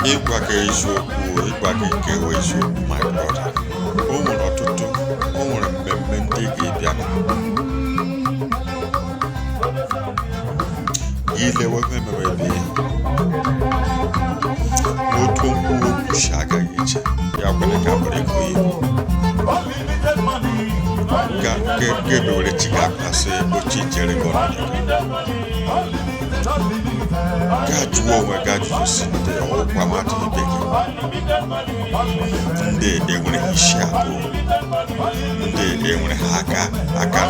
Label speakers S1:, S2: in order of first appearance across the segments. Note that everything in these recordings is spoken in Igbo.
S1: Ịgwa gị eziokwu, ịgwa gị nke wụ eziokwu, my brother, o nwere ọtụtụ, o nwere mmemme ndị ga-ebịa na ilewe ihe mere ebe otu mkpụrụ okwu si agaghị iche ya kwere ka agbara ego ya ga-ebewere chi ga-akpasị oche ichere gị ọnọdụ gị gaa jụọ onwe gị ajụjụ si ndị ọkwa mmadụ ibe gị ndị enwere ha isi abụọ, ndị enwere ha aka aka,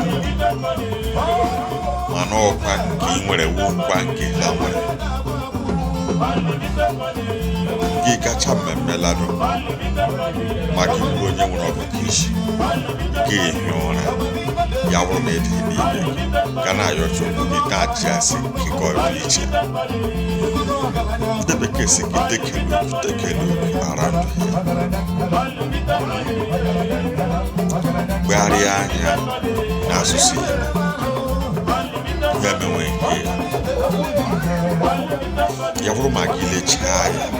S1: mana ọkwa nke ị nwere wụkwa nke ha nwere. Gị gacha mmemme ladụ maka ịbụrụ onye nwere ọgụgụ isi, gị ehi ụra, ya bụrụ na ịdị n'ime gị ga na-ayọ Chukwu gị na-achị asị nke ọ dị iche. Ndị bekee sị gị take a look, take a look around here, gbegharịa anya n'asụsụ Igbo ya menwe nke ya. Ya bụrụ ma gị lechaa ya ma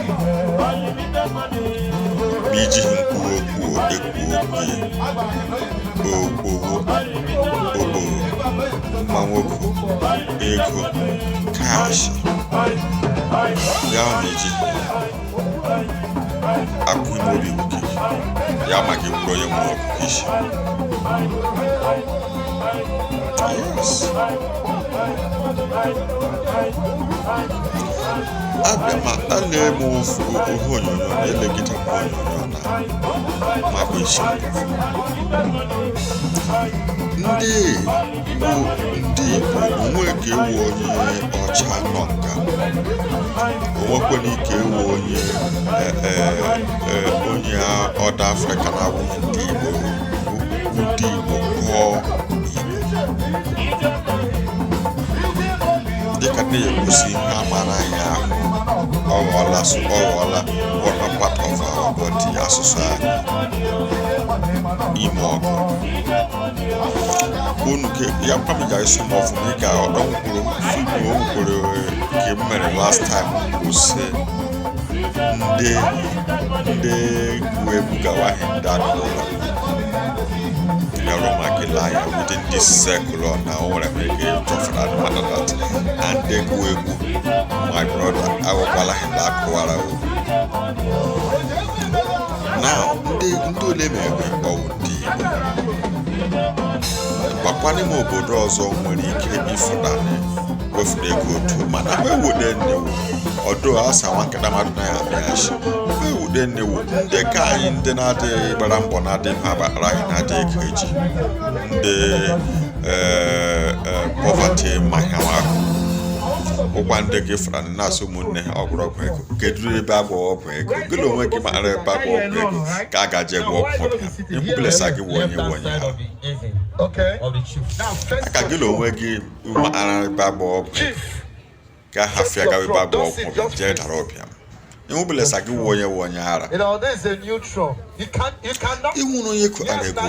S1: ijighị mkpụrụ okwu ekwu okwu ya, okpowo, okporo, mma nwoke, ego, cash, ya na ejighị akụ ime obi nwoke ya ma gị bụrụ onye nwere ọgụgụ isi. Yes, abịa ma a m ofu ihe onyonyo na elegide m onyonyo na mabụ isi ndị bụ ndị Igbo onwe ka ewu onye ọcha nọ nka onwekwena ike ewu onye onye ọda Afrịka na-abụghị ndị Igbo, ndị Igbo kọọ Igbo dịka na-ekwusi ihe amara anyị ahụ, ọ ghọọla ọ ghọọla ghọọla part of our body, asụsụ anyị ime ọgụ unu ke ya kwamija isi m ọfụma. Ị ga-aghọta nkwuru film o nkwuru nke m mere last time kwụsị ndị ndị gụ egwu gawaghị ndị akụla yaro maka ile anya within this circle ọ na o nwere m ike chọfụra mmadụ that na ndị gụ egwu, my brother, aghọkwala ha ndị akụwara o. Now, ndị ole ma egbe ọwụ ndị Igbo gbakwa n'ime obodo ọzọ nwere ike ịfụnanị wefụrụ ego otu, mana ha ewude nnewu ọdụ asa nwa nkịta mmadụ na ya abịa shi ha ewude nnewu ndị ka anyị ndị na-adịghị gbara mbọ na-adịghị ha gbara anyị na-adịghị ego eji ndị poverty ma ha ahụ ụkwa ndị gị fara na-asị ụmụnne ha ọgwụrụ ọgwụ ego, kedu ebe agwọ ọgwụ ego? Gị na onwe gị mara ebe agwọ ọgwụ ego ka a gaje gwọ ọgwụ ọbịa ikwubelesa gị wụ onye wụ onye ha aka gị na onwe gị mara ebe agwọ ọgwụ ego ka ha fịa gawa ebe agwọ ọgwụ ọbịa jee dara ọbịa ikwubelesa gị wụ onye wụ onye ara. Ịnwụrụ onye kụtara ego.